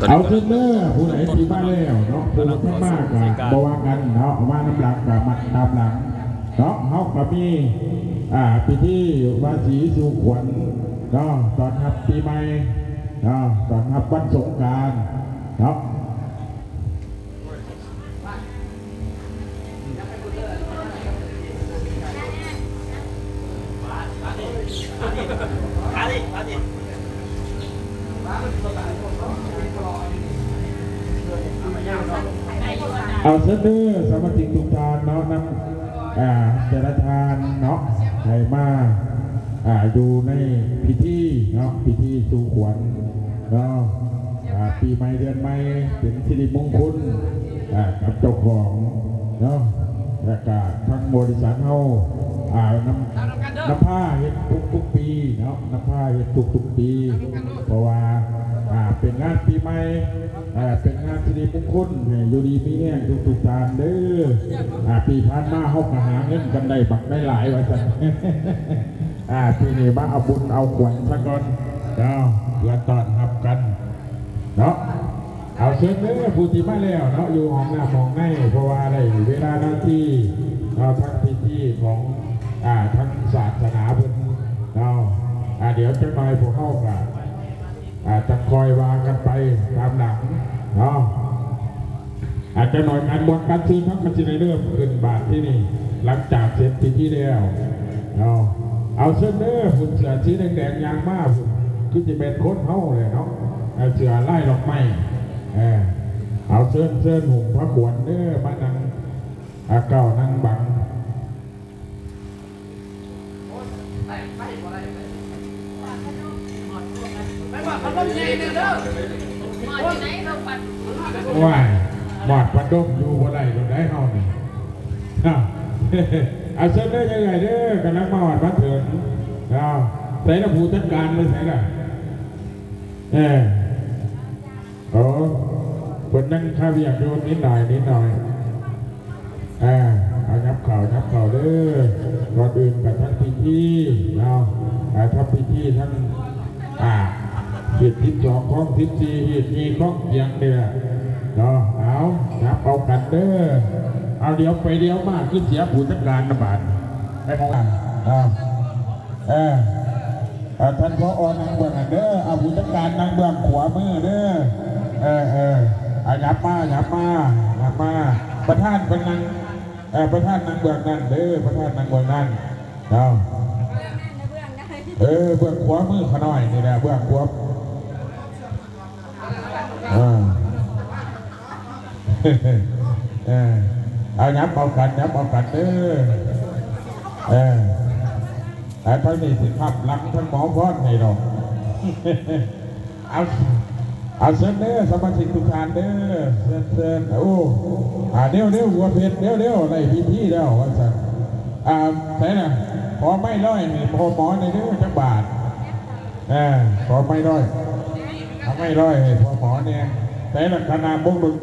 ເອົາເຊີນເດີ ຜູ້ໃດທີ່ມາແລ້ວເນາະ ຜູ້ບໍ່ທັນມາກໍບໍ່ວ່າກັນເນາະ ມານຳຫຼັງກໍມາຕາມຫຼັງເນາະ. ເຮົາກໍມີ ອ່າ ພິທີວາສີສູ່ຂວັນເນາະ ຕ້ອນຮັບປີໃໝ່ເນາະ ຕ້ອນຮັບວັນສົງການເນາະ. ເອົາເຊີນເດີ ສະມາຊິກທຸກທ່ານເນາະ ນຳ ອ່າ ແຕ່ລະທ່ານເນາະ ໃຫ້ມາ ອ່າ ຢູ່ໃນພິທີເນາະ ພິທີສູ່ຂວັນເນາະ. ອ່າ ປີໃໝ່ເດືອນໃໝ່ເປັນສິລິມົງຄຸນ ອ່າ ກັບເຈົ້າຂອງເນາະ ແລ້ວກະທາງບໍລິສັດເຮົາ ອ່າ ນຳ ນຳພາເຮັດທຸກໆປີເນາະ ນຳພາເຮັດທຸກໆປີ ເພາະວ່າ ອ່າ ເປັນງານປີໃໝ່ ອ່າ ເປັນງານສິລິມົງຄຸນ ໃຫ້ຢູ່ດີມີແຮງທຸກໆທ່ານເດີ. ອ່າ ປີຜ່ານມາເຮົາກໍຫາເງິນກັນໄດ້ບັກໄດ້ຫຼາຍວ່າຊັ້ນ. ອ່າ ປີນີ້ມາເອົາບຸນເອົາຂວັນຊະກ່ອນເນາະ ເພື່ອຕ້ອນຮັບກັນເນາະ. ເອົາເຊີນເດີ ຜູ້ທີ່ມາແລ້ວເນາະ ຢູ່ຫ້ອງນ້ຳຫ້ອງໃນ ເພາະວ່າໄດ້ເວລານາທີເນາະ ທາງພິທີຂອງ ອ່າ ທາງສາສະໜາເພິ່ນເນາະ. ອ່າ ດຽວຈັກໜ່ອຍພວກເຮົາກໍ ອ່າ ຈະຄ່ອຍວ່າກັນໄປຕາມຫຼັງເນາະ. ອາດຈະໜ້ອຍການມ່ວນການຊື່ນ ເຮົາກໍຊິໄດ້ເລີ່ມຂຶ້ນບາດທີນີ້ ຫຼັງຈາກເສັດພິທີແລ້ວເນາະ. ເອົາເຊີນເດີ ຜູ້ເສື້ອສີແດງໆຍ່າງມາພຸ້ນ ຄືຊິແມ່ນຄົນເຮົາແຫຼະເນາະ ເອີ ເສື້ອລາຍດອກໄມ້ ເອີ ເອົາເຊີນ ເຊີນຫຸ້ມພະຂວັນເດີ ມານັ່ງ ອາ ເກົ້ານັ່ງບັງ. ໂອ້ຍ ໝອດພັດລົມຢູ່ບໍ່ໄດ້ແລ້ວໃດເຮົານີ້. ເອົາເຊີນເດີ ເອື້ອຍເດີ ກຳລັງມາຮອດມາເຖິງເນາະ. ໃສລະ ຜູ້ຈັດການໄປໃສລະ? ເອີ ໂອ້ ເພິ່ນຍັງຄາວຽກຢູ່ນິດໜ້ອຍ ນິດໜ້ອຍ. ອ່າ ເອົາ ຫຍັບເຂົ້າ ຫຍັບເຂົ້າເດີ. ກ່ອນອື່ນກໍທຳພິທີເນາະ ອ່າ ທຳພິທີທັງ ອ່າ ຮີດສິບສອງ ຄອງສິບສີ່ ຮີດສີ່ ຄອງກຽງນີ້ແຫຼະເນາະ. ເອົາ ຫຍັບເອົາກັນເດີ. ເອົາ ດຽວໄປດຽວມາ ຄືເສຍຜູ້ຈັດການນະບາດ ໄປຂອງ ເອົາ ເອີ ເອີ ທ່ານ ຜອ ນັ່ງເບື້ອງນັ້ນເດີ. ເອົາ ຜູ້ຈັດການນັ່ງເບື້ອງຂວາມືເດີ. ເອີ ເອີ ເອົາ ຫຍັບມາ ຫຍັບມາ ຫຍັບມາ. ປະທານເພິ່ນນັ່ງ ເອີ ປະທານນັ່ງເບື້ອງນັ້ນເດີ ປະທານນັ່ງເບື້ອງນັ້ນເນາະ. ເອີ ເບື້ອງຂວາມືຂ້ານ້ອຍນີ້ແຫຼະ ເບື້ອງຂວາ. ເອີ ເອີ ເອົາ ຫຍັບເອົາກັນ ຫຍັບເອົາກັນເດີ. ເອີ ແຕ່ທາງນີ້ຊິຂັບຫຼັງທາງໝໍພອນໃຫ້ດອກ. ເອົາ ເອົາ ເຊີນເດີ ສະມາຊິກທຸກທ່ານເດີ ເຊີນ ເຊີນ. ໂອ້ ອ່າ ເດວ ເດວ ຫົວເພັດ ເດວ ເດວ ໄດ້ພິທີແລ້ວວ່າຊັ້ນ. ອ່າ ໃສລະ ຂໍໄມ້ຮ້ອຍໃຫ້ພໍ່ໝໍແດ່ເດີ ຈັກບາດ. ອ່າ ຂໍໄມ້ຮ້ອຍ ເອົາໄມ້ຮ້ອຍໃຫ້ພໍ່ໝໍແດ່. ໃສລະ ຄະນະວົງດົນ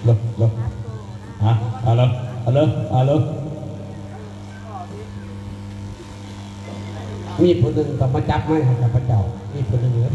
ເລີ ເລີ ເລີ ຮະ ອາເລີ ອາເລີ ອາເລີ ມີຜູ້ໜຶ່ງຕ້ອງມາຈັບໄມ້ໃຫ້ຂ້າພະເຈົ້າ ມີຜູ້ໜຶ່ງເລີຍ.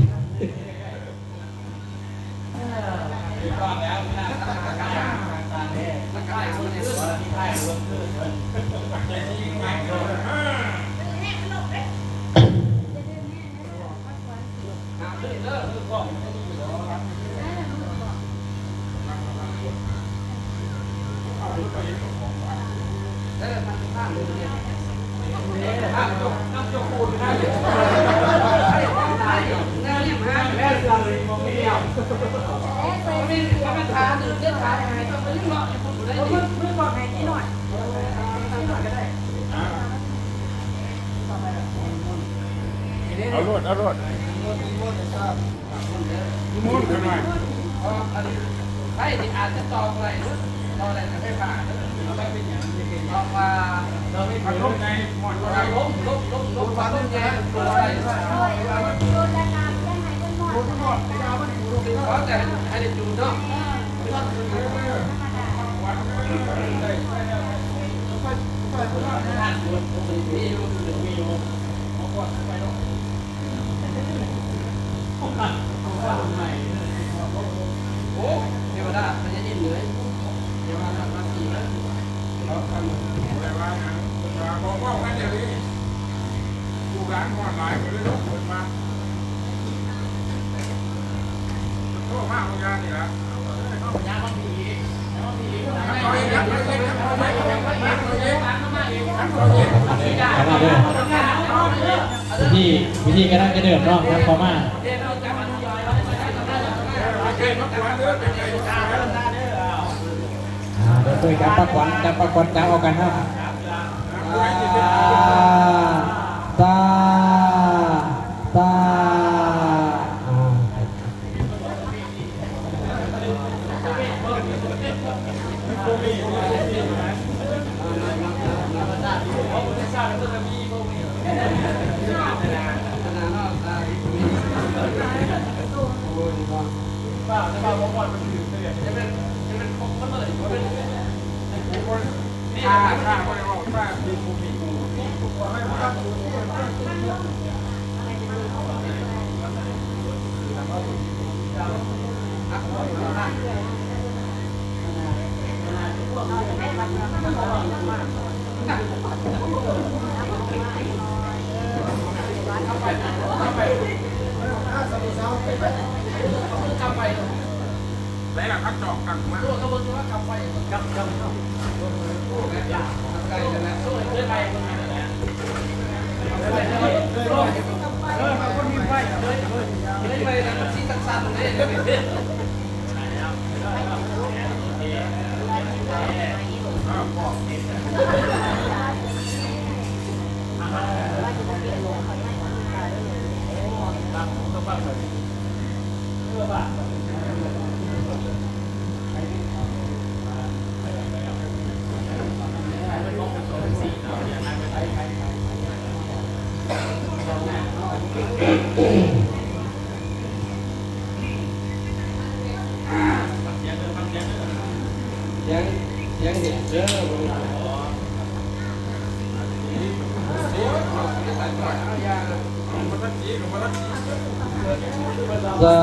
ເອົາໂລດ ເອົາໂລດ. ນິມົນເພິ່ນວ່າ ໄຟນີ້ອາດຈະຕໍ່ບໍ່ໄດ້ເດີ ຕໍ່ໄດ້ແຕ່ໄຟຟ້າເດີ ເອົາໄວ້ເປັນຫຍັງ ເພາະວ່າເຮົາມີພັດລົມໃຫຍ່ ພັດລົມ ລົມ ລົມ ລົມ ພັດລົມໃຫຍ່ ບໍ່ໄດ້ ຂໍແຕ່ໃຫ້ໄດ້ຈູດເນາະ. ໂອ້ ເທວະດາ ພະຍາອິນເລີຍ ຢ່າວ່າສັກມາສີນະ ເຂົາ ເຂົາບໍ່ໄດ້ວ່າຫຍັງ ເພິ່ນວ່າ ບອກ ເວົ້າກັນແນວນີ້ ລູກຫຼານຮ້ອນຫຼາຍ ກໍເລີຍລົງ ເພິ່ນວ່າ ໂທມາເອົາຢານີ້ລະ ເອົາຢາມາພີ້ອີກ ຢາມາພີ້ອີກ ເອົາອີກ ເອົາອີກ ເອົາອີກ ເອົາອີກ ເອົາອີກ ເອົາອີກ ເອົາອີກ ເອົາອີກ ເອົາອີກ ເອົາອີກ ເອົາອີກ ເອົາອີກ ເອົາອີກ ເອົາອີກ ວິທີ ວິທີກຳລັງຈະເລີ່ມເນາະ ນຳເຂົ້າມາ ອ່າ ດຽວຊ່ວຍກັນປະກອນ ຈັບປະກອນ ຈັບເອົາກັນເນາະ ສາ ສາ ສາ ອ່າ. ໃສລະ ເຂົາຈອກກັນມາ ສຽງ ສຽງແຮງເດີ. ສາ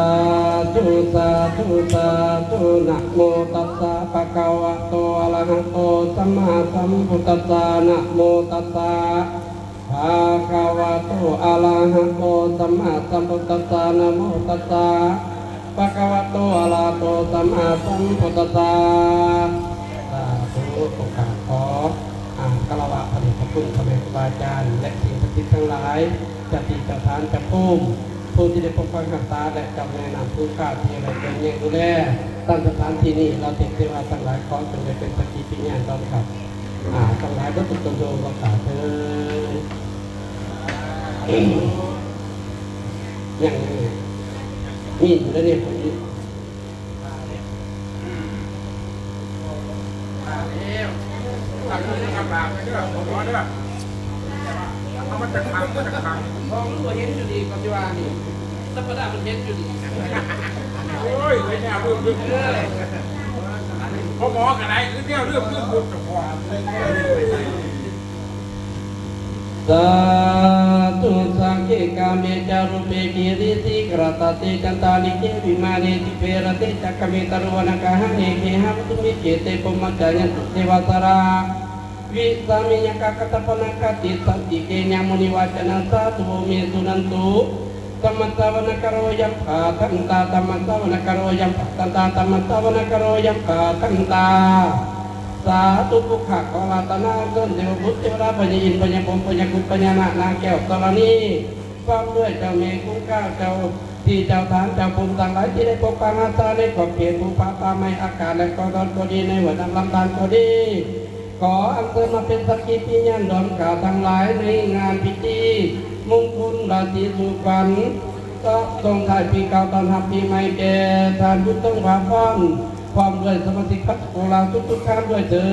ທຸ ສາທຸ ສາທຸ ນະໂມຕັດສະ ພະຄະວະໂຕ ອະລະຫະໂຕ ສຳມາສຳພຸດທັດສະ ນະໂມຕັດສະ ພະຄະວະໂຕ ອະລະຫະໂຕ ສຳມາສຳພຸດທັດສະ ນະໂມຕັດສະ ພະຄະວະໂຕ ອະລະຫະໂຕ ສຳມາສຳພຸດທັດສະ. ສາທຸ ຂໍ ອາ ຄາລະວະພະເດດພະຄຸນ ພໍ່ແມ່ຄູບາອາຈານ ແລະ ສິ່ງສັກສິດທັງຫຼາຍ ເຈົ້າທີ່ເຈົ້າທານເຈົ້າພູມ ຜູ້ທີ່ໄດ້ປົກປັກຮັກສາ ແລະ ເຈົ້າແມ່ນ້ຳພູຄາທີ່ໄດ້ເປັນແຍງດູແລ ຕາມສະຖານທີ່ນີ້ ລາວເທບເທວາທັງຫຼາຍ ຂໍຈົ່ງໄດ້ເປັນສັກຂີພິຍານຕ້ອນຮັບ ອາ ທັງຫຼາຍເບິດທຸກຕົນໂດຍປະການເທີນ. ຍັງ ຍັງ ມີຢູ່ໃນນີ້ ມາແລ້ວ ຕັ້ງມືກັບປາກເດີ ບໍ່ເດີ ເອົາມາຈາກຂ້າງ ມາຈາກຂ້າງ ມອງມັນບໍ່ເຫັນຢູ່ດີ ປັດຈຸບັນນີ້ ທຳມະດາມັນເຫັນຢູ່ດີ. ໂອ້ຍ ເປັນແນວລືມໆ ເອີ ພໍ່ໝໍກໍໄດ້ ຄືແນວລືມໆ ເຈົ້າຂອງ. ສາທຸ ສັກເກ ກາເມ ຈາຣູເປ ກິຣິສິຂະຣະຕະເຕ ຈັນຕາລິເກ ວິມານະ ທິເພຣະເຕ ຈັກຂະເມ ຕະລຸວັນນະກາຫາເນ ເກຫະວັດຖຸ ເມ ເຂເຕ ພົມມະຈາຍັນຕຸ ເທວາສາລາ ວິສາເມ ຍັກຂະກັນຕະພະນາຄາຕິ ສັນຕິເກ ຍາມຸນີ ວາຈະນາ ສາທຸ ໂອ ເມ ສຸນັນຕຸ. ທຳມະສະວະນະກະໂຣ ຍັງພາທັນຕາ ທຳມະສະວະນະກະໂຣ ຍັງພາທັນຕາ ທຳມະສະວະນະກະໂຣ ຍັງພາທັນຕາ. ສາທຸ ປຸກຄະຂອງອາລາທະນາ ເຊີນເທວະບຸດເທວະດາ ພະຍາອິນ ພະຍາພົມ ພະຍາຄຸດ ພະຍານາກ ນາງແກ້ວທໍລະນີ ພ້ອມດ້ວຍເຈົ້າແມ່ກຸງກາວ ເຈົ້າທີ່ເຈົ້າທານ ເຈົ້າພູມທັງຫຼາຍ ທີ່ໄດ້ປົກປັກຮັກສາໃນຂອບເຂດພູຜາປ່າໄມ້ ອາກາດ ແລະ ກໍດອນກໍດີ ໃນຫ້ວຍນ້ຳລຳທານກໍດີ. ຂໍອັນເຊີນມາເປັນສັກຂີພິຍານດອມຂ້າທັງຫຼາຍ ໃນງານພິທີມົງຄຸນລາສີສູ່ຂວັນ ສະ ສົ່ງທ້າຍປີເກົ່າ ຕ້ອນຮັບປີໃໝ່ ແກ່ທ່ານບຸນສົງພາພອນ ພ້ອມດ້ວຍສະມາຊິກພັກສະໂກລາທຸກໆທ່ານດ້ວຍເທີ້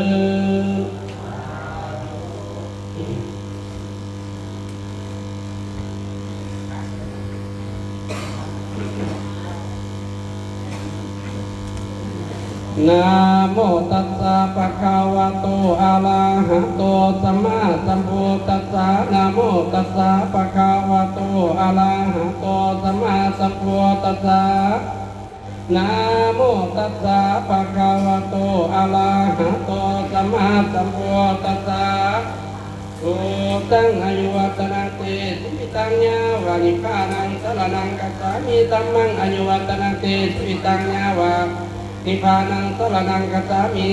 ນ. ມ ນະໂມຕັດສະ ພະຄະວະໂຕ ອະລະຫະໂຕ ສຳມາສຳພຸດທັດສະ ນະໂມຕັດສະ ພະຄະວະໂຕ ອະລະຫະໂຕ ສຳມາສຳພຸດທັດສະ ນະໂມຕັດສະ ພະຄະວະໂຕ ອະລະຫະໂຕ ສຳມາສຳພຸດທັດສະ ພຸດທັງ ອາຍຸວັດຕະນັງ ເຕ ຊີວິຕັງ ຍາວະ ນິບພານັງ ສະລະນັງ ກັດສາມິ ທຳມັງ ອາຍຸວັດຕະນັງ ເຕ ຊີວິຕັງ ຍາວະ ນິບພານັງ ສະລະນັງ ກັດສາມິ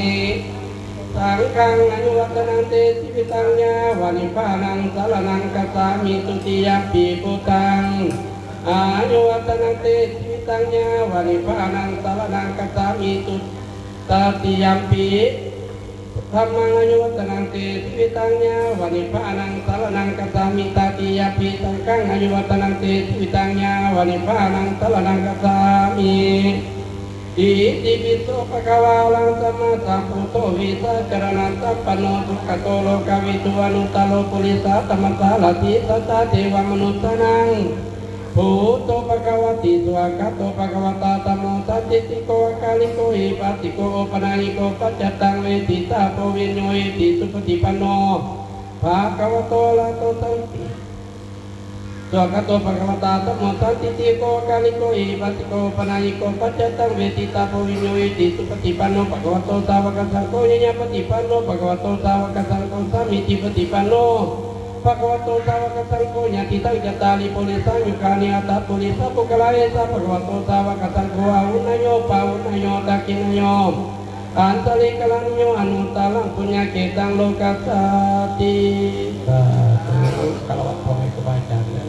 ສັງຄັງ ອາຍຸວັດຕະນັງ ເຕ ຊີວິຕັງ ຍາວະ ນິບພານັງ ສະລະນັງ ກັດສາມິ ທຸຕິຍະມະປີ ພຸດທັງ ອາຍຸວັດຕະນັງ ເຕ ຊີວິຕັງ ຍາວະ ນິບພານັງ ສະລະນັງ ກັດສາມິ ຕະຕິຍະມະປີ ທຳມັງ ອາຍຸວັດຕະນັງ ເຕ ຊີວິຕັງ ຍາວະ ນິບພານັງ ສະລະນັງ ກັດສາມິ ຕະຕິຍະມະປີ ສັງຄັງ ອາຍຸວັດຕະນັງ ເຕ ຊີວິຕັງ ຍາວະ ນິບພານັງ ສະລະນັງ ກັດສາມິ ອິຕິປິໂສ ພະຄະວາ ອະລະຫັງ ສຳມາສຳພຸດໂທ ວິຊາຈາລະນະສຳປັນໂນ ສຸກະໂຕ ໂລກະວິທູ ອະນຸດຕະໂລ ປຸລິສະທຳມະສາລະຖິ ສັດຖາເທວະມະນຸດສານັງ ພຸດໂທ ພະຄະວາຕິ ສວາກະໂຕ ພະຄະວະຕາ ທຳໂມ ສັນທິຕິໂກ ອາກາລິໂກ ເອຫິປັດສິໂກ ໂອປະນາຍິໂກ ປັດຈະຕັງ ເວທິຕາໂພ ວິນໂຍ ເຫຕິ ສຸປະຕິປັນໂນ ພະຄະວະໂຕ ອະລະຫະໂຕ ສວາກະໂຕ ພະຄະວະຕາ ທຳໂມ ສັນທິຕິໂກ ອາກາລິໂກ ເອຫິປັດສິໂກ ໂອປະນາຍິໂກ ປັດຈະຕັງ ເວທິຕາໂພ ວິນໂຍ ເຫຕິ ສຸປະຕິປັນໂນ ພະຄະວະໂຕ ສາວະກະສັງໂຄ ຍະຍະປະຕິປັນໂນ ພະຄະວະໂຕ ສາວະກະສັງໂຄ ສາມີຈິປະຕິປັນໂນ ພະຄະວະໂຕ ສາວະກະສັງໂຄ ຍະທິຕັງ ຈັດຕາລິ ປຸລິສະຍຸການິ ອັດຖະປຸລິສະປຸກກະລາ ເອສະ ພະຄະວະໂຕ ສາວະກະສັງໂຄ ອາຫຸເນຍໂຍ ປາຫຸເນຍໂຍ ທັກຂິເນຍໂຍ ອັນຕະລິກະລະນິໂຍ ອະນຸດຕະລັງ ປຸນຍະເຂຕັງ ໂລກັດສາຕິ ສາທຸ ຄາລະວະພໍ່ແມ່ຄູບາອາຈານເດີ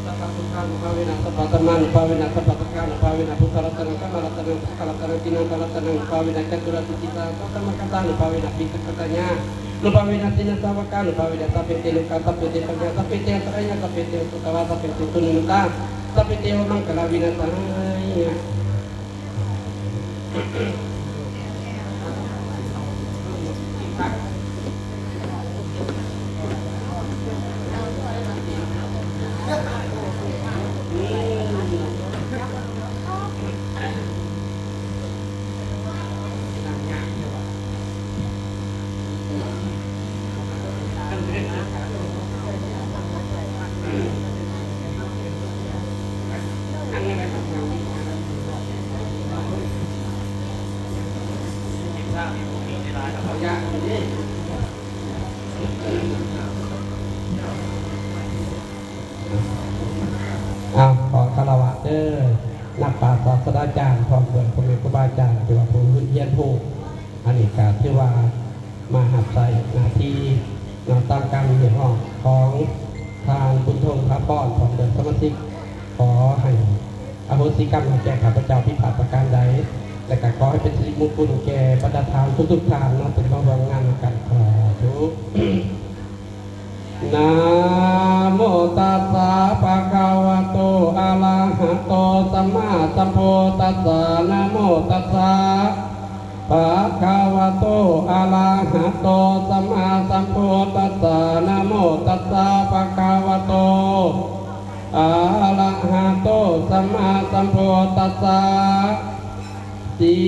ສັບພະພຸດທານຸພາເວນະ ສັບພະທຳມານຸພາເວນະ ສັບພະສັງຄານຸພາເວນະ ພຸດທະລັດຕະນັງ ທຳມະລັດຕະນັງ ສັງຄະລັດຕະນັງ ຕິນັງຄະລັດຕະນັງ ອານຸພາເວນະ ຈະຕຸລາສິດທິສາ ສະທຳມະກະຖານຸພາເວນະ ປິສະກະຕະຍາ ອານຸພາເວນະ ສິນນະສາວະການຸພາເວນະ ສັບເພ ເຕ ໂລກາ ສັບເພ ເທວະະ ສັບເພ ເທວະະ ສັບເພ ເທວະະ ສັບພະຍາ ສັບເພ ເທວະະ ສຸຕະວາ ສັບເພ ເທວະະ ສຸນິມະຕາ ສັບເພ ເທວະະ ມັງຄະລາວິນະສາຍະ. ເອົາ ຂໍຄາລະວະເດີ ນັກປາຊະຊາດາຈານ ພ້ອມດ້ວຍພໍ່ແມ່ຄູບາອາຈານ ທີ່ວ່າຜູ້ຮຽນຮູ້ ອັນນີ້ກະຖືວ່າມາຮັບໃຊ້ໜ້າທີ່ເນາະ ຕາມການຮຽກຮ້ອງຂອງທ່ານບຸນທົງ ພາພອນ ພ້ອມດ້ວຍສະມາຊິກ ຂໍໃຫ້ອະໂຫສິກຳໃຫ້ແກ່ຂ້າພະເຈົ້າ ຜິດພາດປະການໃດ ແລະກະຂໍໃຫ້ເປັນສິລິມຸງຄຸນແກ່ບັນດາທ່ານທຸກໆທ່ານເນາະ ທີ່ໄດ້ມາຮ່ວມງານນຳກັນ ສາທຸ. ນະໂມຕັດສະ ພະຄະວະໂຕ ອະລະຫະໂຕ ສຳມາສຳພຸດທັດສະ ນະໂມຕັດສະ ພະຄະວະໂຕ ອະລະຫະໂຕ ສຳມາສຳພຸດທັດສະ ນະໂມຕັດສະ ພະຄະວະໂຕ ອະລະຫະໂຕ ສຳມາສຳພຸດທັດສະ ສິ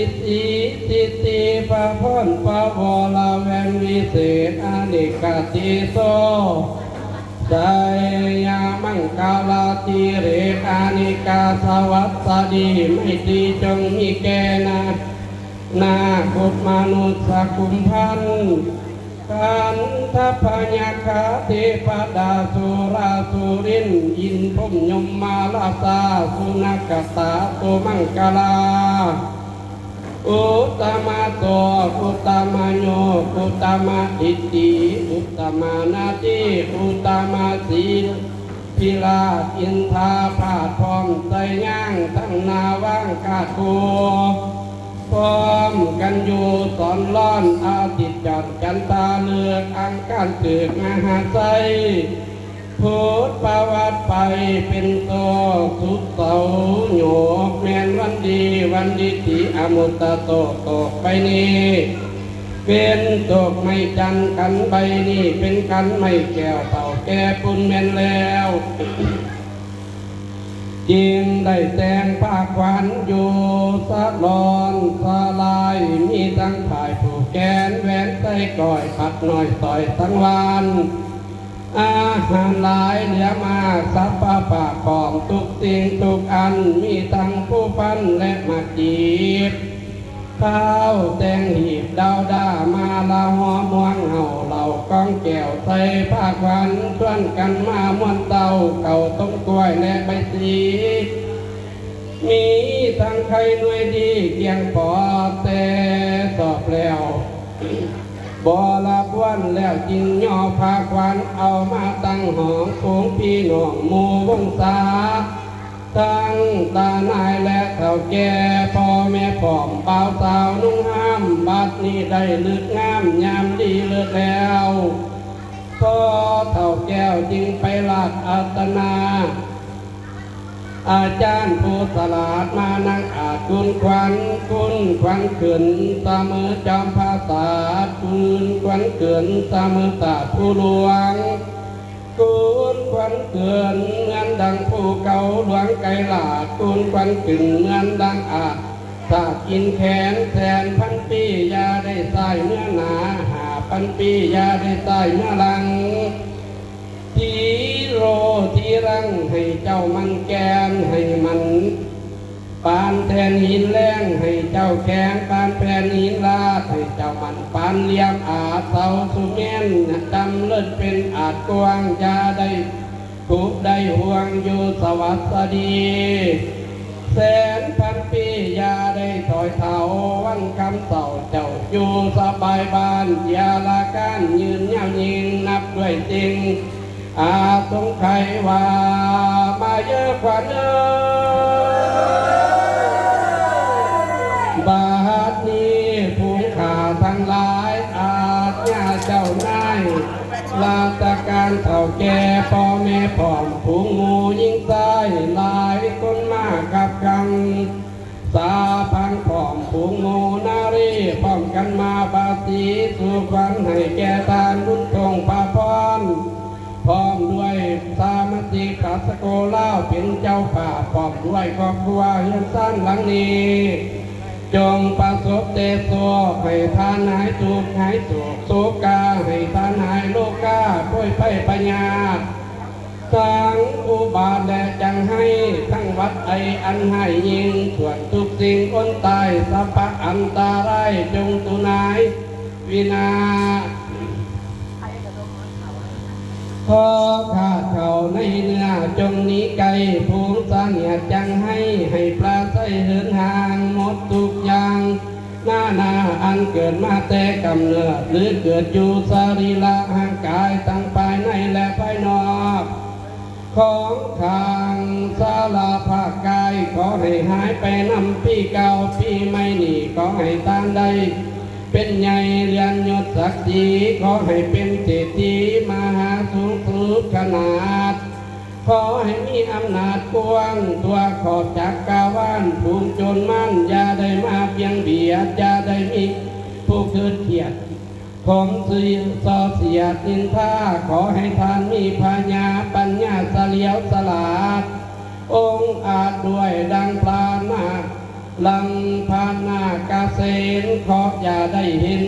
ດທິສິດທິ ພະພອນພະວໍລະແວງວິເສດ ອະເນກາທິໂສ ໄຊຍະມັງຄະລາທິເລກ ອະເນກາສະຫວັດສະດີ ໄມຕີຈົ່ງມີແກ່ນາ ນາຄຸດມະນຸດສະກຸມພັນ ຄັນທະພະຍັກຂະເທວະດາ ສຸລາສຸລິນ ອິນພົມຍົມມາລາຊາ ສຸນັກກະຕາ ໂຕມັງກະລາ ອຸດຕະມະໂຕ ອຸດຕະມະໂຍ ອຸດຕະມະດິດຖິ ອຸດຕະມານາທີ ອຸດຕະມະສີ ພິລາດ ອິນທາພາດ ພ້ອມໃສ່ຍາງທັງໜ້າວາງກາດຄູ່ ພ້ອມກັນຢູ່ສອນລອນ ອາທິດຈອນຈັນທາເລີກ ອັງຄານຖືກມະຫາໄຊ ພຸດປະຫວັດໄປເປັນໂຕ ສຸກເສົາໂຍກແມ່ນວັນດີ ວັນດີທີ່ອະມຸດຕະໂຕ ໂຕກໄປນີ້ ເປັນຕົກໄມ້ຈັນ ຂັນໃບນີ້ເປັນຂັນໄມ້ແກ້ວ ເຖົ້າແກ່ປຸນແມ່ນແລ້ວ ຈຶ່ງໄດ້ແຕ່ງຜ້າຂວັນຢູ່ສະຫຼອນສະຫຼາຍ ມີທັງຝ້າຍຜູກແຂນ ແຫວນໃສ່ກ້ອຍ ພັດນ້ອຍສ້ອຍສັງວານ ອາຫານຫຼາຍເຫຼືອມາ ສັບພະພາບພ້ອມທຸກສິ່ງທຸກອັນ ມີທັງພູພັນ ແລະໝາກຈີບ ພ້າວແຕ່ງຮີບດາວດາ ມາລະຫໍ່ມວງເຫົ່າ ເຫຼົ້າກອງແກ້ວໃສ່ຜ້າຂວັນ ຊວນກັນມາມ້ວນເຕົ້າ ເຂົ້າຕົ້ມກ້ວຍ ແລະໃບສີ ມີທັງໄຂ່ໜ່ວຍດີ ກຽງພໍແຕ່ສອບແລ້ວ ບໍລະບວນແລ້ວຈຶ່ງຍໍຜ້າຂວັນ ເອົາມາຕັ້ງຫ້ອງ ຝູງພີ່ນ້ອງໝູ່ວົງສາ ທັງຕານາຍ ແລະເຖົ້າແກ່ ພໍ່ແມ່ພ້ອມບ່າວສາວນຸ່ງຫ້າມ ບັດນີ້ໄດ້ລຶກງາມຍາມດີເລີດແລ້ວ ພໍ່ເຖົ້າແກ້ວຈຶ່ງໄປລາດອາຕະນາ ອາຈານຜູ້ສະຫຼາດມານັ່ງອາດຄູນຂວັນ ຄູນຂວັນຂຶ້ນສະເໝີຈອມປາສາດ ຄູນຂວັນຂຶ້ນສະເໝີຕາດພູຫຼວງ ຄູນຂວັນຂຶ້ນເໝືອນດັ່ງພູເກົ່າຫຼວງໄກລາດ ຄູນຂວັນຂຶ້ນເໝືອນດັ່ງອາດສາດກິນແຂນແສນພັນປີ ຢ່າໄດ້ຊ້າຍເມືອໜ້າ ຫ້າພັນປີ ຢ່າໄດ້ຊ້າຍເມືອຫຼັງ ທີໂຣທີລັງ ໃຫ້ເຈົ້າໝັ່ນແກ່ນໃຫ້ໝັ່ນ ປານແທ່ນຫີນແລງ ໃຫ້ເຈົ້າແຂງປານແຜ່ນຫີນລາດ ໃຫ້ເຈົ້າໝັ້ນປານຫຼ່ຽມອາດເສົາສຸເມນ ຈຳເລີນເປັນອາດກວ້າງ ຢ່າໄດ້ທຸກໄດ້ຫ່ວງຢູ່ສະຫວັດສະດີ ແສນພັນປີ ຢ່າໄດ້ຖອຍເຖົ້າວັນຄຳເຖົ້າ ເຈົ້າຢູ່ສະບາຍບ້ານ ຢ່າລະການຍືນຍາວຍິ່ງ ນັບດ້ວຍສິ່ງ ອາສົງໄຂວ່າ ມາເຢີຂວັນເອີຍ ບາດນີ້ຝູງຂ້າທັງຫຼາຍ ອາດຍາເຈົ້ານາຍ ລາຊະການເຖົ້າແກ່ ພໍ່ແມ່ພ້ອມຝູງໝູ່ຍິງຊາຍ ຫຼາຍຄົນມາຄັບຂັງ ສາພັນພ້ອມຝູງໝູ່ນາຣີ ພ້ອມກັນມາບາສີສູ່ຂວັນໃຫ້ແກ່ທ່ານບຸນທົງພາພອນ ພ້ອມດ້ວຍສະມາຊິກພາສະໂກລາວເປັນເຈົ້າພາບ ພ້ອມດ້ວຍຄອບຄົວເຮືອນຊານຫຼັງນີ້ ຈົ່ງປະສົບແຕ່ໂຊກ ໃຫ້ທ່ານຫາຍທຸກຫາຍໂສກໂສກາ ໃຫ້ທ່ານຫາຍໂລກາໂພຍໄພພະຍາດ ທັງອຸບາດແລະຈັງໄຫ້ ທັງຫວັດໄອອັນຮ້າຍຍິ່ງ ສ່ວນທຸກສິ່ງອົນຕາຍ ສັບພະອັນຕະລາຍ ຈົ່ງຕູນາຍວິນາດ ຂໍຂາດເຂົ້າໃນເນື້ອ ຈົ່ງໜີໄກ ຝູງສະຫຽດຈັງໄຫ້ ໃຫ້ປາໄສເຫີນຫ່າງ ໝົດທຸກຢ່າງ ນານາອັນເກີດມາແຕ່ກຳເນີດ ຫຼືເກີດຢູ່ສະລີລະຮ່າງກາຍທັງພາຍໃນ ແລະພາຍນອກ ຂອງຂ້າງສາລະພາກກາຍ ຂໍໃຫ້ຫາຍໄປນຳປີເກົ່າ ປີໃໝ່ນີ້ ຂໍໃຫ້ທ່ານໄດ້ເປັນໃຫຍ່ເລື່ອນຍົດສັກສີ ຂໍໃຫ້ເປັນເສດຖີມະຫາສູງສຸດຂະໜາດ ຂໍໃຫ້ມີອຳນາດກວ້າງທົ່ວຂອບຈັກກະວານ ຝູງໂຈນມານຢ່າໄດ້ມາບຽງບຽດ ຢ່າໄດ້ມີຜູ້ຄຶດຄຽດ ຂົມຊື່ສໍ້ສຽດນິນທາ ຂໍໃຫ້ທ່ານມີພະຍາປັນຍາສະຫຼຽວສະຫຼາດ ອົງອາດດ້ວຍດັ່ງພະນາ ລັງພະນາກະເສນ ເຄາະຢ່າໄດ້ເຫັນ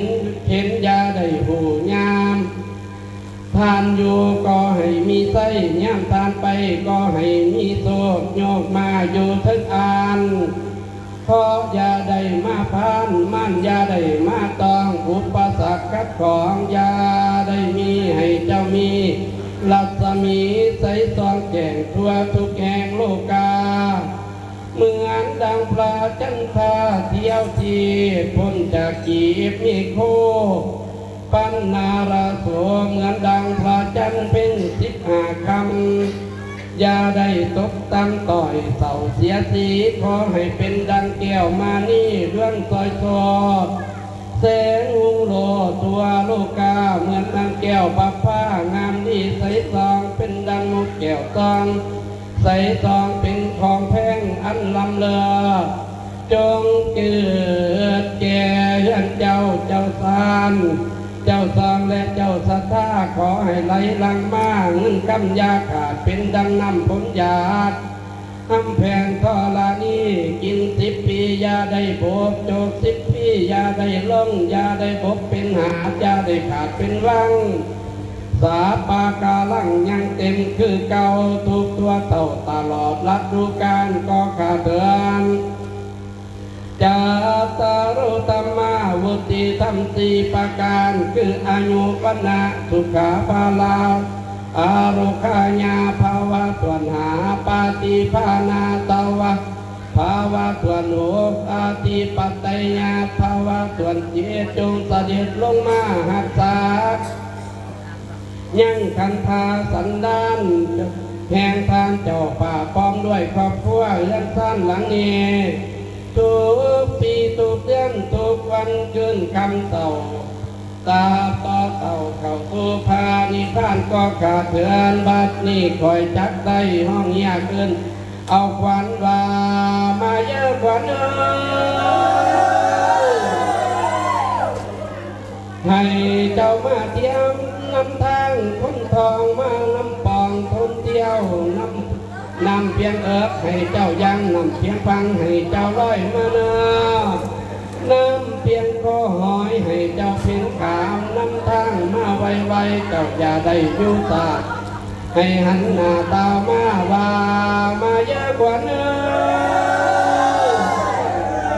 ເຫັນຢ່າໄດ້ຮູ້ຍາມ ທ່ານຢູ່ກໍໃຫ້ມີໄຊ ຍາມທ່ານໄປກໍໃຫ້ມີໂຊກ ໂຍກມາຢູ່ເທິງອານ ເພາະຢ່າໄດ້ມາຜ່ານ ມານຢ່າໄດ້ມາຕ້ອງ ອຸປະສັກຂັດຂອງຢ່າໄດ້ມີ ໃຫ້ເຈົ້າມີລັດສະໝີໃສສ່ອງແຈ້ງທົ່ວທຸກແຫ່ງໂລກາ ເໝືອນດັ່ງພະຈັນທາທຽວທີບ ພົ້ນຈາກກີບມີໂຄ ປັນນາລະໂສ ເໝືອນດັ່ງພະຈັນເພັນສິບຫ້າຄ່ຳ ຢ່າໄດ້ຕົກຕ່ຳຕ້ອຍເສົ້າເສຍສີ ຂໍໃຫ້ເປັນດັ່ງແກ້ວມະນີເຮືອງສອຍໂຊດ ແສງຮຸ່ງໂລດທົ່ວໂລກາ ເໝືອນດັ່ງແກ້ວປະພາງາມດີໃສສ່ອງ ເປັນດັ່ງນົກແກ້ວຕ່ອງໃສສ່ອງ ເປັນຂອງແພງອັນລ້ຳເລີດ ຈົ່ງເກີດແກ່ເຮືອນເຈົ້າ, ເຈົ້າຊານ, ເຈົ້າຊອງ ແລະ ເຈົ້າສັດທາ, ຂໍໃຫ້ໄຫຼຫຼັ່ງມາເງິນຄຳຢ່າຂາດ ເປັນດັ່ງນ້ຳຝົນຫຍາດ ຫຳແພງທໍລະນີ. ກິນສິບປີຢ່າໄດ້ບົບ, ໂຈກສິບປີຢ່າໄດ້ລົງ, ຢ່າໄດ້ບົບເປັນຫາດ, ຢ່າໄດ້ຂາດເປັນວັງ, ສາປະກາລັງຍັງເຕັມຄືເກົ່າ ທຸກທົ່ວເທົ່າຕະຫຼອດລະດູການກໍຂ້າເທື່ອນ. ຈັດຕາໂລ ທຳມາວຸດຕິທຳສີ່ປະການ ຄືອາຍຸ ວັນນະ ສຸຂະ ພະລາ ອາໂລຄະຍາພາວະ ສ່ວນຫ້າ ປະຕິພານາສາວະພາວະ ສ່ວນຫົກ ອະທິປະໄຕຍະພາວະ ສ່ວນເຈັດ ຈົ່ງສະເດັດລົງມາຮັກສາ ຍັງຄັນທາສັນດານແຫ່ງທ່ານເຈົ້າຟ້າ ພ້ອມດ້ວຍຄອບຄົວເຮືອນຊານຫຼັງນີ້ ທຸກປີທຸກເດືອນທຸກວັນຄືນຄ່ຳເຊົ້າ ຕາບຕໍ່ເຕົ້າເຂົ້າສູ່ພະນິບພານກໍຂ້າເທື່ອນ. ບັດນີ້ຂ້ອຍຈັກໄດ້ຮ້ອງຮຽກເອີ້ນເອົາຂວັນວ່າ ມາເດີຂວັນເອີຍ ໃຫ້ເຈົ້າມາທ່ຽມນຳທາງຄົນທ່ອງ ມານຳປ່ອງຄົນທ່ຽວ ນຳນ້ຳພຽງເອິກໃຫ້ເຈົ້າຍ່າງ ນ້ຳພຽງຟັງໃຫ້ເຈົ້າລອຍມາເນີ ນ້ຳພຽງຄໍຫອຍໃຫ້ເຈົ້າເພັນຂາມນຳທາງມາໄວໆ ເຈົ້າຢ່າໄດ້ຢູ່ຊ້າ ໃຫ້ຫັນໜ້າຕາມາວ່າ ມາເດີຂວັນເອີຍ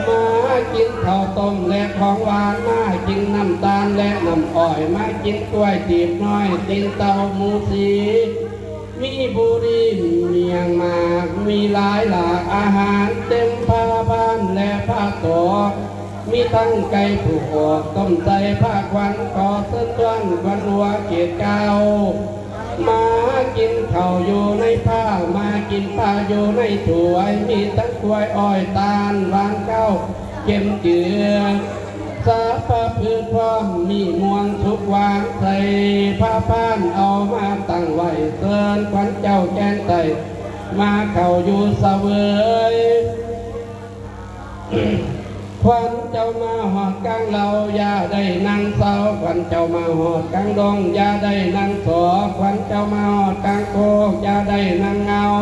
ມາກິນເຂົ້າຕົ້ມແລະຂອງຫວານ ມາກິນນ້ຳຕານແລະນ້ຳອ້ອຍ ມາກິນກ້ວຍຕີບນ້ອຍ ຕີນເຕົ້າໝູສີ ມີບູຣີ ມີຫຍັງມາກ ມີຫຼາຍຫຼາກອາຫານ ເຕັມພາພານແລະພາໂຕ ມີທັງໄກ່ຜູ້ອອກ ຕົ້ມໃສ່ພາຂວັນ ຂໍເຊີນຊວນຂວັນຫົວເກດເກົ້າ ມາກິນເຂົ້າຢູ່ໃນພາ ມາກິນປາຢູ່ໃນຖ້ວຍ ມີທັງກ້ວຍອ້ອຍຕານ ຫວານຄາວເຄັມຈືດ ສາປະພືດພ້ອມ ມີມ່ວງສຸກຫວານ ໃສ່ພາພານເອົາມາຕັ້ງໄວ້ ເຊີນຂວັນເຈົ້າແກ່ນໃຕ້ ມາເຂົ້າຢູ່ສະເຫວີຍ. ຂວັນເຈົ້າມາຮອດກາງເຫຼົ່າ ຢ່າໄດ້ນັ່ງເຊົາ ຂວັນເຈົ້າມາຮອດກາງດົງ ຢ່າໄດ້ນັ່ງຊອກ ຂວັນເຈົ້າມາຮອດກາງໂຄກ ຢ່າໄດ້ນັ່ງເຫງົາ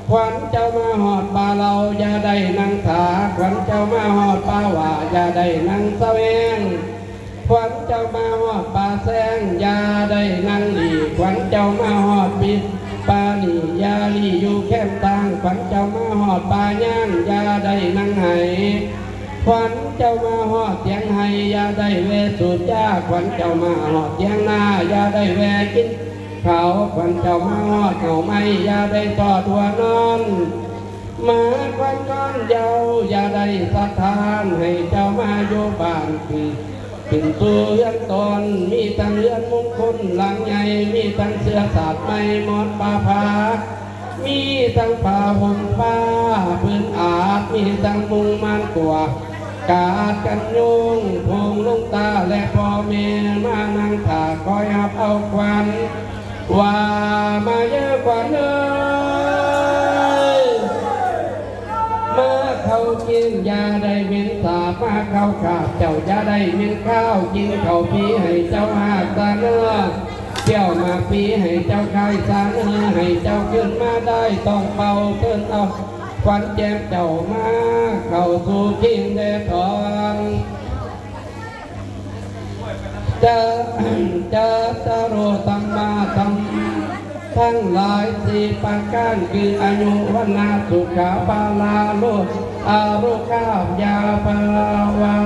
ຂວັນເຈົ້າມາຮອດປ່າເຫຼົ່າ ຢ່າໄດ້ນັ່ງຖາ ຂວັນເຈົ້າມາຮອດປ່າຫວ້າ ຢ່າໄດ້ນັ່ງສະແຫວງ ຂວັນເຈົ້າມາຮອດປ່າແຊງ ຢ່າໄດ້ນັ່ງຫຼີ່ ຂວັນເຈົ້າມາຮອດປີ ປ່ານີ້ຢ່າຫຼີ່ຢູ່ແຄມທາງ ຂວັນເຈົ້າມາຮອດປ່າຍາງ ຢ່າໄດ້ນັ່ງໄຫ ຂວັນເຈົ້າມາຮອດຖຽງໄຮ່ ຢ່າໄດ້ແວ່ສູບຢາ ຂວັນເຈົ້າມາຮອດຖຽງນາ ຢ່າໄດ້ແວ່ກິນເຂົ້າ ຂວັນເຈົ້າມາຮອດເຫງົ້າໄມ້ ຢ່າໄດ້ທອດຫົວນອນ ມາຄວັນນອນເຍົາ ຢ່າໄດ້ສະຖານ ໃຫ້ເຈົ້າມາຢູ່ບ້ານ ຂຶ້ນສູ່ເຮືອນຕົນ ມີທັງເຮືອນມຸງຄຸນຫຼັງໃຫຍ່ ມີທັງເສື້ອສາດໄໝ ໝອນປາຜາ ມີທັງຜ້າຫົ່ມຜ້າພື້ນອາດ ມີທັງມຸງມ່ານກວ້າງ ກາດກັນຍຸງ ໂພງລຸງຕາ ແລະ ພໍ່ແມ່ມານັ່ງຖ້າ ຄອຍຮັບເອົາຂວັນ ວ່າມາເດີຂວັນເອີຍ ມາເຂົ້າກິນຢ່າໄດ້ເໝັນສາບ ມາເຂົ້າຄາບເຈົ້າຢ່າໄດ້ເໝັນຄາວ ກິນເຂົ້າຟຣີໃຫ້ເຈົ້າຮາກສາເໜີ ກ່ຽວໝາກຟຣີໃຫ້ເຈົ້າຂາຍສາເໜີ ໃຫ້ເຈົ້າຂຶ້ນມາໄດ້ຕ້ອງເປົ່າເຊີນເອົາຂວັນແຈມເຈົ້າມາເຂົ້າສູ່ຄິງແດທອງ. ຈະ ຈະຕະໂລ ທຳມະ ທຳ ທັງຫຼາຍສີ່ປະການ ຄືອາຍຸ ວັນນະ ສຸຂະ ພະລາ ໂລ ອາໂລຄາ ຍາພາວະ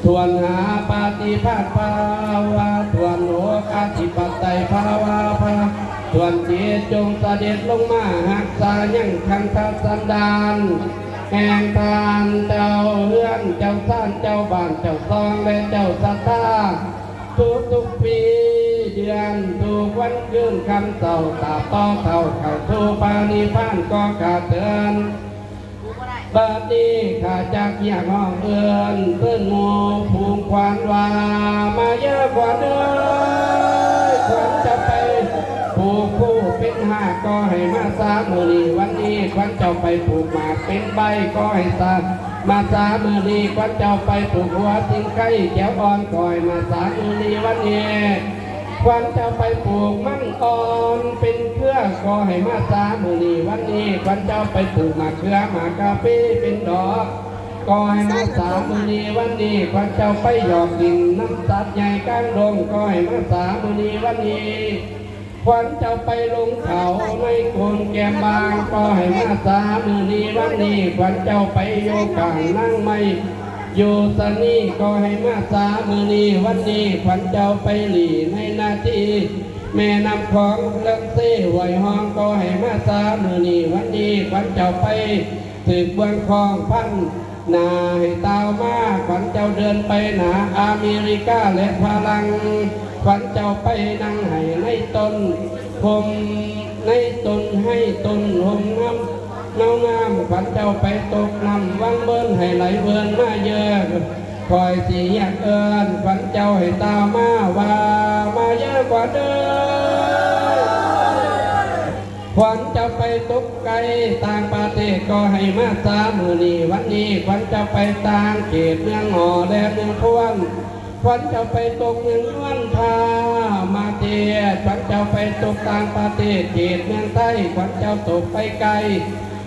ຖ້ວນຫ້າ ປະຕິພານພາວະ ຖ້ວນຫົກ ອະທິປະໄຕພາວະ ພາ ຖ້ວນເຈັດ ຈົ່ງສະເດັດລົງມາຮັກສາຍັງຄັນທະສັນດານ ແຫ່ງທ່ານເຈົ້າເຮືອນ ເຈົ້າຊານ ເຈົ້າບ້ານ ເຈົ້າຊ່ອງ ແລະ ເຈົ້າສັດທາ ທຸກໆປີ ເດືອນ ທຸກວັນຄືນຄ່ຳເຊົ້າ ຕາບຕໍ່ເຂົ້າ ເຂົ້າສູ່ພະນິບພານກໍຂ້າເທີນ. ບັດນີ້ຂ້າຈັກຮຽກຮ້ອງເອີ້ນເຊີນໝູ່ຝູງຂວັນວ່າ ມາເດີຂວັນເອີຍ ຂວັນຈະໄປຜູກຄູ່ເປັນຮາກ ກໍໃຫ້ມາສາມື້ນີ້ ວັນນີ້ ຂວັນເຈົ້າໄປປູກໝາກເປັນໃບ ຂໍໃຫ້ສາ ມາສາມື້ນີ້ ຂວັນເຈົ້າໄປປູກຫົວສິງໄຄ ແກ້ວອ່ອນ ຂໍໃຫ້ມາສາມື້ນີ້ວັນນີ້ ຂວັນເຈົ້າໄປປູກມັນອ່ອນເປັນເຄືອ ຂໍໃຫ້ມາສາມື້ນີ້ວັນນີ້ ຂວັນເຈົ້າໄປປູກໝາກເຂືອ ໝາກກາເຟເປັນດອກ ຂໍໃຫ້ມາສາມື້ນີ້ວັນນີ້ ຂວັນເຈົ້າໄປຢອກດິນນຳສັດໃຫຍ່ກາງດົງ ຂໍໃຫ້ມາສາມື້ນີ້ວັນນີ້ ຂວັນເຈົ້າໄປລົງເຂົາໃນໂກນແກ້ມບາງ ຂໍໃຫ້ມາສາມື້ນີ້ວັນນີ້ ຂວັນເຈົ້າໄປຢູ່ກາງນາງໄມ້ຢູ່ສະນີ້ ຂໍໃຫ້ມາສາມື້ນີ້ວັນນີ້ ຂວັນເຈົ້າໄປຫຼີ່ໃນນາທີ່ແມ່ນ້ຳຂອງເລິກເຊຫ້ວຍຮ່ອງ ຂໍໃຫ້ມາສາມື້ນີ້ວັນນີ້ ຂວັນເຈົ້າໄປຖືກເບື້ອງຄອງພັນ ໜ້າໃຫ້ຕ່າວມາ ຂວັນເຈົ້າເດີນໄປໜ້າອາເມລິກາ ແລະ ຝຣັ່ງ ຂວັນເຈົ້າໄປນັ່ງໄຫ້ໃນຕົ້ນຮົ່ມ ໃນຕົ້ນໄຮຕົ້ນຮົ່ມງາມ ເງົາງາມ ຂວັນເຈົ້າໄປຕົກນ້ຳວັງເວີນ ໃຫ້ໄຫຼເວີນມາເຍີ້ ຂ້ອຍຊິຮຽກເອີ້ນ ຂວັນເຈົ້າໃຫ້ຕ່າວມາ ວ່າມາເຍີ້ຂວັນເອີຍ ຂວັນເຈົ້າໄປຕົກ ໄກຕ່າງປະເທດ ຂໍໃຫ້ມາສາມື້ນີ້ວັນນີ້ ຂວັນເຈົ້າໄປຕ່າງເຂດເມືອງຫໍ ແລະ ເມືອງພວນ ຂວັນເຈົ້າໄປຕົກເມືອງຍວນທາມາເທດ ຂວັນເຈົ້າໄປຕົກຕ່າງປະເທດເຂດເມືອງໄທ ຂວັນເຈົ້າຕົກໄປໄກ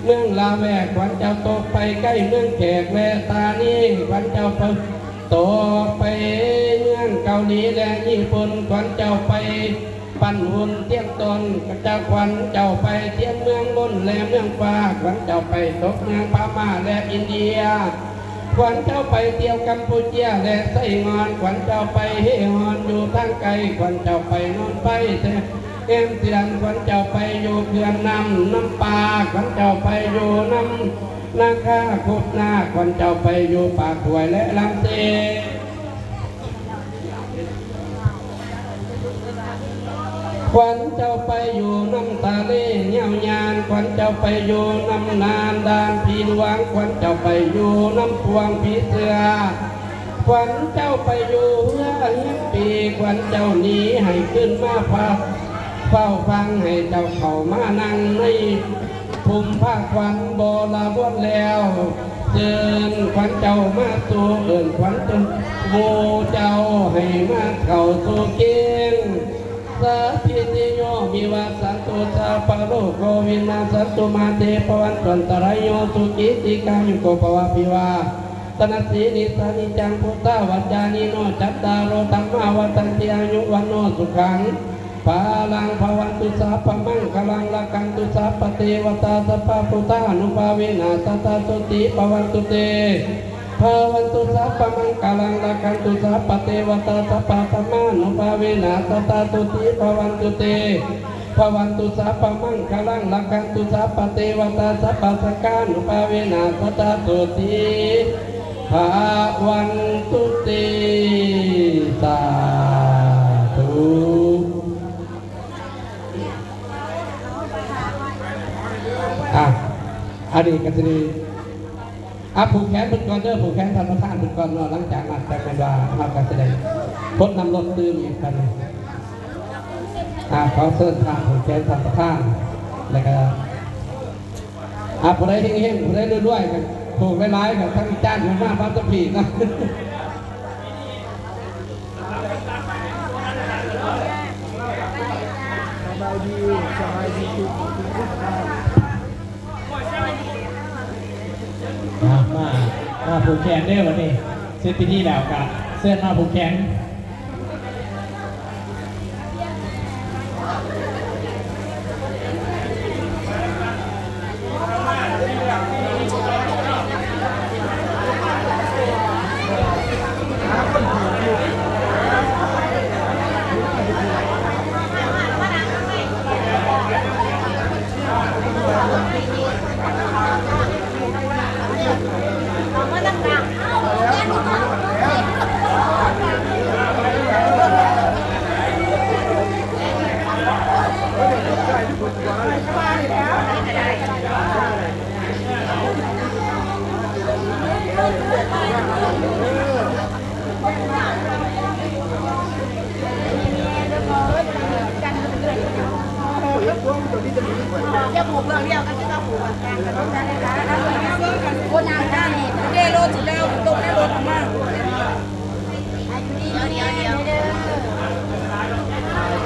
ເມືອງລາແວກ ຂວັນເຈົ້າຕົກໄປໄກເມືອງແຂກ ແລະ ຕານີ ຂວັນເຈົ້າໄປຕົກໄປເມືອງເກົາຫຼີ ແລະ ຍີ່ປຸ່ນ ຂວັນເຈົ້າໄປ ປັ້ນຫຸ່ນທຽນຕົ້ນ ຈາກຂວັນເຈົ້າໄປທຽນເມືອງມົນ ແລະ ເມືອງຟ້າ ຂວັນເຈົ້າໄປຕົກເມືອງພະມ້າ ແລະ ອິນເດຍ ຂວັນເຈົ້າໄປທ່ຽວກຳປູເຈຍ ແລະ ໄຊງ່ອນ ຂວັນເຈົ້າໄປເຮຮ່ອນຢູ່ທາງໄກ ຂວັນເຈົ້າໄປນອນໄຟແຕ່ແຮມເຖື່ອນ ຂວັນເຈົ້າໄປຢູ່ເຂື່ອນນ້ຳ ນ້ຳປາ ຂວັນເຈົ້າໄປຢູ່ນ້ຳນາຄາ ຄົບນາ ຂວັນເຈົ້າໄປຢູ່ປາກຫ້ວຍ ແລະ ລຳເຊ ຂວັນເຈົ້າໄປຢູ່ນຳທະເລຍາວຍານ ຂວັນເຈົ້າໄປຢູ່ນຳນານດ່ານຜີຫຼວງ ຂວັນເຈົ້າໄປຢູ່ນຳພວງຜີເສືອ ຂວັນເຈົ້າໄປຢູ່ເຮືອຮຽມປີ ຂວັນເຈົ້າໜີໃຫ້ຄືນມາພາ ເຝົ້າຟັງໃຫ້ເຈົ້າເຂົ້າມານັ່ງໃນ ພູມພາຂວັນບໍລະບົດແລ້ວ ເຊີນຂວັນເຈົ້າມາສູ່ ເອີ້ນຂວັນເຈົ້າ ໝູ່ເຈົ້າໃຫ້ມາເຂົ້າສູ່ເກງ ສາພິຕິໂຍ ວິວັດສັນຕຸ ສັບພະໂລໂກ ວິນາສັນຕຸ ມາເຕ ພະວັນຕຸ ອັນຕະລາໂຍ ສຸຂີ ດີຄາຍຸໂກ ພະວະ ອະພິວາທະນະສີລິສານິຈັງ ພຸດທາວະຈານິໂນ ຈັດຕາໂລ ທຳມາ ວັດທັນຕິ ອາຍຸ ວັນໂນ ສຸຂັງ ພະລັງ ພະວັນຕຸ ສັບພະມັງຄະລັງ ລັກຂັນຕຸ ສັບພະເທວະຕາ ສັບພະພຸດທານຸພາເວນະ ສະດາໂສຕິ ພະວັນຕຸເຕ ພະວັນຕຸ ສັບພະມັງຄະລັງ ລັກຂັນຕຸ ສັບພະເທວະຕາ ສັບພະທຳມານຸພາເວນະ ສະດາໂສຕິ ພະວັນຕຸເຕ ພະວັນຕຸ ສັບພະມັງຄະລັງ ລັກຂັນຕຸ ສັບພະເທວະຕາ ສັບພະສັງຄານຸພາເວນະ ສະດາໂສຕິ ພະວັນຕຸເຕ ສາທຸ ອ່ະ ອັນນີ້ກໍຊິໄດ້ ອ່ະ ຜູກແຂນເພິ່ນກ່ອນເດີ ຜູກແຂນທ່ານປະທານເພິ່ນກ່ອນເນາະ ຫຼັງຈາກນັ້ນຈັກແມ່ນວ່າເຮົາກໍຊິໄດ້ພົດນ້ຳລົດຕື່ມອີກບັດນີ້ ອ່າ ຂໍເຊີນທ່ານຜູກແຂນທ່ານປະທານ ແລ້ວກໍ ອ່າ ຜູ້ໃດເຮັງໆ ຜູ້ໃດລວຍໆ ກໍຜູກຫຼາຍໆ ກໍທັງຈານເພິ່ນມາບາດຕະພີເນາະ ສະບາຍດີ ສະບາຍດີທຸກຄົນ. ມາ ມາ ມາຜູກແຂນເດີບັດນີ້ ເສັດພິທີແລ້ວກະເຊີນມາຜູກແຂນ. ຈະຜູກເລື່ອງດຽວກັນທີ່ເຮົາຜູກກັນ ໂອ້ ນາງໄດ້ ເດໂລຊິແລ້ວ ຕົກໃນລົດອອກມາ ຢູ່ດີມີແຮງເດີ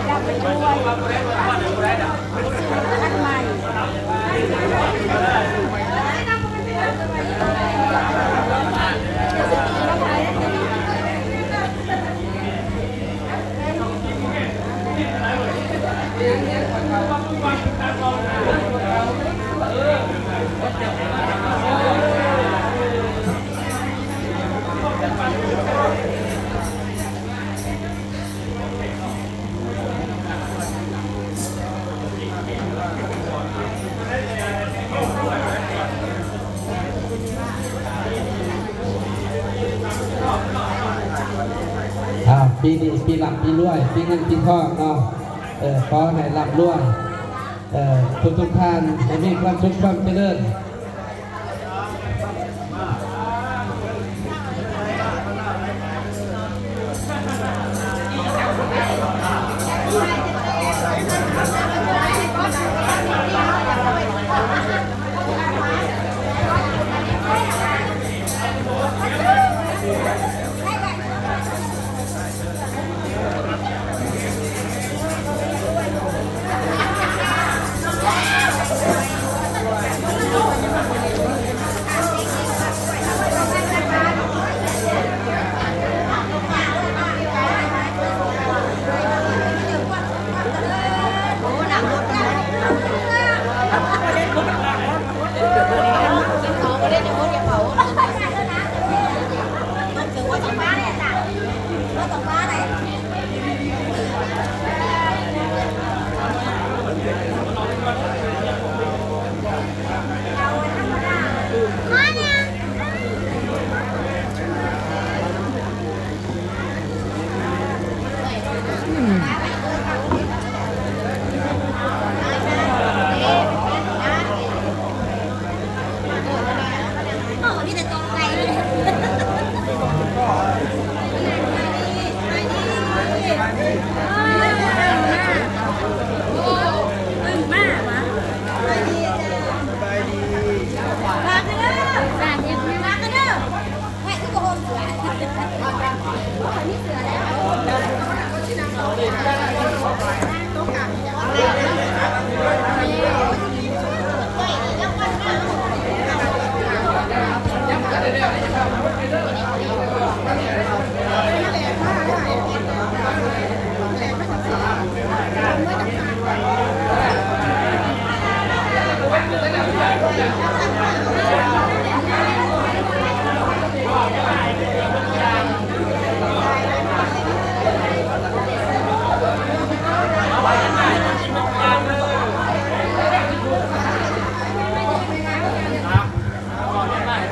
ລ່ຳລວຍ ຊື້ລົດຄັນໃໝ່. ອ່າ ປີນີ້ປີລ່ຳປີລວຍ ປີເງິນປີທອງເນາະ ເອີ ຂໍໃຫ້ລ່ຳລວຍ ເອີ ທຸກໆທ່ານໃຫ້ມີຄວາມສຸກຄວາມຈະເລີນ.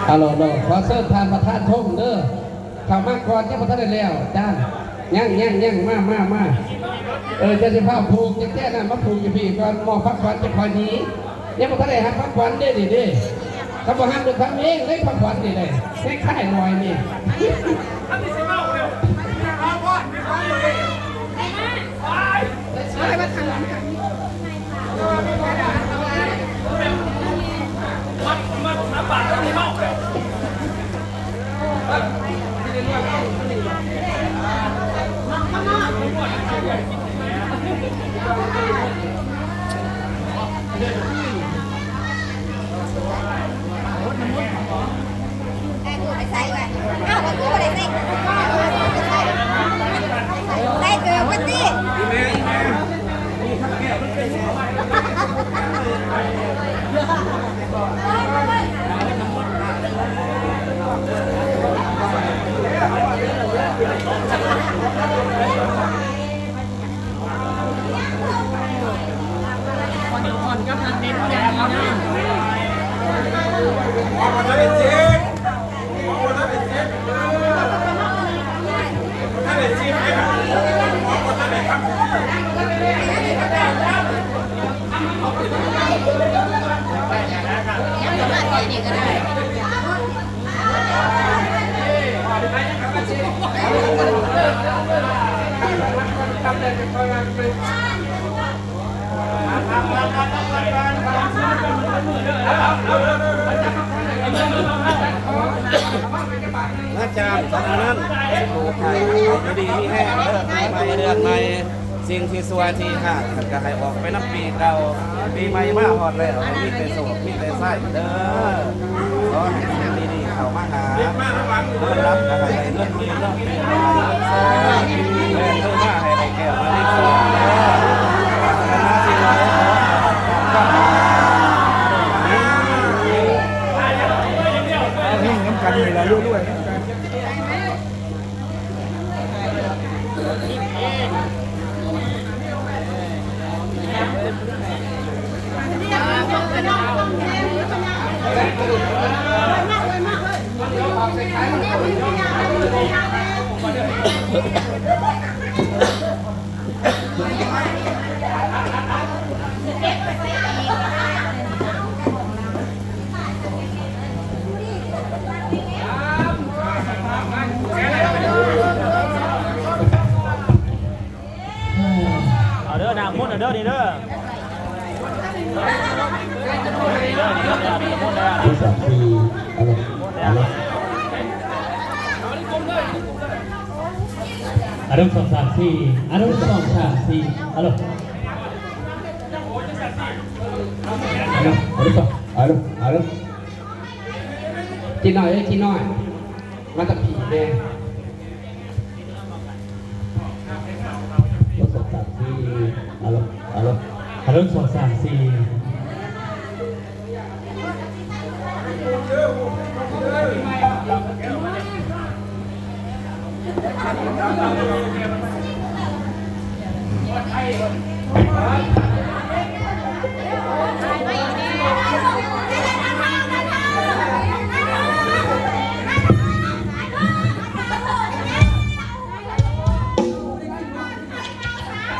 ອາໂຫຼ ໂຫຼ ຂໍເຊີນທ່ານປະທານພົງເດີ ເຂົ້າມາກ່ອນ ຍັງບໍ່ທັນໄດ້ແລ້ວ ຈານ ຍັງ ຍັງ ຍັງ ມາ ມາ ມາ ເອີ ຈະຊິພາຜູກ ແຈກແຈນນັ້ນ ມາຜູກຢູ່ພີ້ກ່ອນ ມອບຂອງຂວັນຈະຄ່ອຍໜີ ຍັງບໍ່ທັນໄດ້ຮັບຂອງຂວັນເດ້ນີ້ເດ້ ຄັນບໍ່ຮັບກໍທຳເອງເດ້ຂອງຂວັນນີ້ເດ້ ໃຫ້ຄ້າຍໜ້ອຍນີ້. ອາຈານ ສະນັ້ນ ຢູ່ດີມີແຮງເດີ ປີໃໝ່ເດືອນໃໝ່ ສິ່ງທີ່ຊົ່ວທີ່ຮ້າຍ ມັນກໍໃຫ້ອອກໄປນຳປີເກົ່າ. ປີໃໝ່ມາຮອດແລ້ວ ໃຫ້ມີແຕ່ໂຊກ ມີແຕ່ໄຊເດີ. ຂໍໃຫ້ສິ່ງດີໆເຂົ້າມາຫາ ນອນຫຼັບກໍໃຫ້ໄດ້ເງິນໝື່ນເນາະ ເງິນແສນ ແລ່ນລົງມາໃຫ້ໄດ້ແກ້ວມະນີທອງເດີ. ປາດຖະໜາສິ່ງໃດຂໍໃຫ້ເຮົງນຳກັນນີ້ລະ ລວຍໆນຳກັນ. ເອົາເດີ ນ້ຳມົນເອົາເດີ ນີ້ເດີ. ຜູ້ສາມສີ່ ອາລົມ ອາລົມ ອາລົມ ສອງ ສາມ ສີ່ ອາລົມ ສອງ ສາມ ສີ່ ອາລົມ. ອາລົມ ອາລົມ ອາລົມ ອາລົມ. ຈີນໜ້ອຍເອີຍ ຈີນໜ້ອຍ ມາຕະພີແດ່. ສອງ ສາມ ສີ່ ອາລົມ ອາລົມ ອາລົມ ສອງ ສາມ ສີ່.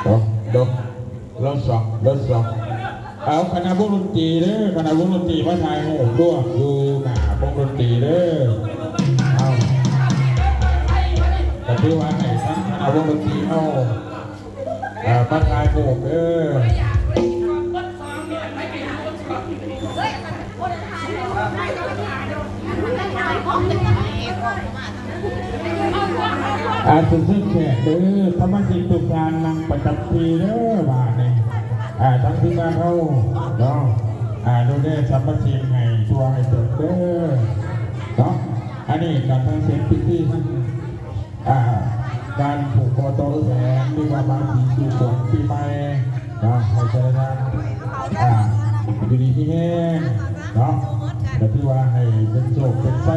ເອົາ ເດີ ເລີ່ມສອງ ເລີ່ມສອງ. ເອົາ ຄະນະວົງດົນຕີເດີ ຄະນະວົງດົນຕີມາຖ່າຍຮູບລວມຢູ່ໜ້າວົງດົນຕີເດີ. ເອົາ ກໍຖືວ່າໃຫ້ທາງຄະນະວົງດົນຕີເຮົາ ເອີ ມາຖ່າຍຮູບເດີ. ອາ ເຊີນ ເຊີນແຂກເດີ ສະມາຊິກທຸກທ່ານນັ່ງປະຈຳທີ່ເດີ ບາດນີ້ ອາ ທາງທີມງານເຮົາເນາະ ອາ ດູແລສະມາຊິກໃຫ້ທົ່ວໃຫ້ເຖິງເດີເນາະ. ອັນນີ້ການທັງເສັດພິທີ ອາ ການຜູກຄໍຕໍ່ແຂນ ຫຼືວ່າບາງທີຢູ່ຂວັນປີໃໝ່ເນາະ ໃຫ້ແຕ່ລະທ່ານ ອາ ຢູ່ດີມີແຮງເນາະ ກໍຖືວ່າໃຫ້ເປັນໂຊກເປັນໄຊ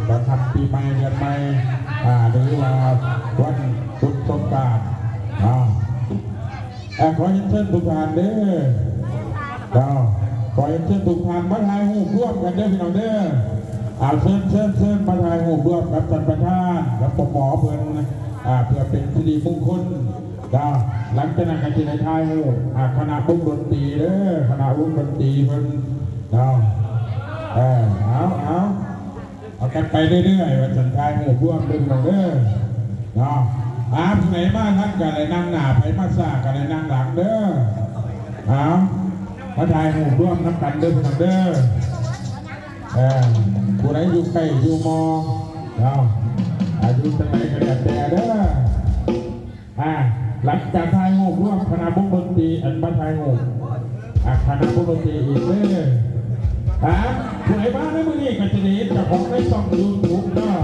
ຕອນຮັບປີໃໝ່ເດືອນໃໝ່ ອາ ຫຼືວ່າວັນບຸນສົງການເນາະ. ອ່າ ຂໍຮຽນເຊີນທຸກທ່ານເດີ ເຈົ້າ ຂໍຮຽນເຊີນທຸກທ່ານມາຖ່າຍຮູບຮ່ວມກັນເດີພີ່ນ້ອງເດີ. ອ່າ ເຊີນ ເຊີນ ເຊີນ ມາຖ່າຍຮູບຮ່ວມກັບທ່ານປະທານ ກັບປະໝໍເພິ່ນ ອ່າ ເພື່ອເປັນສິລິມຸງຄຸນ ເຈົ້າ. ຫຼັງຈາກນັ້ນກໍຊິໄດ້ຖ່າຍຮູບ ອ່າ ຄະນະວົງດົນຕີເດີ ຄະນະວົງດົນຕີເພິ່ນ ເຈົ້າ. ເອີ ເອົາ ເອົາ. ເອົາກັນໄປເລື້ອຍໆ ວ່າຊັ້ນ ຖ່າຍຮູບຮ່ວມເດີພີ່ນ້ອງເດີເນາະ. ອ່າ ຜູ້ໃດມາທັນກໍໄດ້ນັ່ງໜ້າ ໃຜມາຊ້າກໍໄດ້ນັ່ງຫຼັງເດີ. ເອົາ ມາຖ່າຍຮູບຮ່ວມນຳກັນເດີພີ່ນ້ອງເດີ. ເອີ ຜູ້ໃດຢູ່ໃກ້ຢູ່ມໍເນາະ ອ່າ ຢູ່ທາງໃດກໍແລ້ວແຕ່ເດີ. ອ່າ ຫຼັງຈາກຖ່າຍຮູບຮ່ວມຄະນະວົງດົນຕີ ອັນມາຖ່າຍຮູບ ອ່າ ຄະນະວົງດົນຕີອີກເດີ. ອ່າ ຜູ້ໃດມາໃນມື້ນີ້ກໍຈະໄດ້ເຫັນເຈົ້າຂອງໃນຊ່ອງຢູທູບເນາະ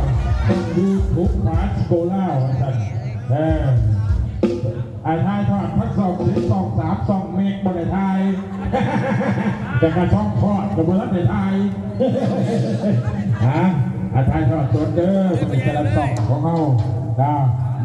ຊ່ອງຢູທູບ ຟາສໂກລາວ ວ່າຊັ້ນ. ເອີ ອ່າ ຖ່າຍທອດທັງຊ່ອງສິບ ຊ່ອງສາມ ຊ່ອງເມັກບໍ່ໄດ້ຖ່າຍ ແຕ່ກະຊ່ອງຄອດກໍບໍ່ທັນໄດ້ຖ່າຍ. ອ່າ ອ່າ ຖ່າຍທອດສົດເດີ ມື້ນີ້ແຕ່ລະຊ່ອງຂອງເຮົາເນາະ.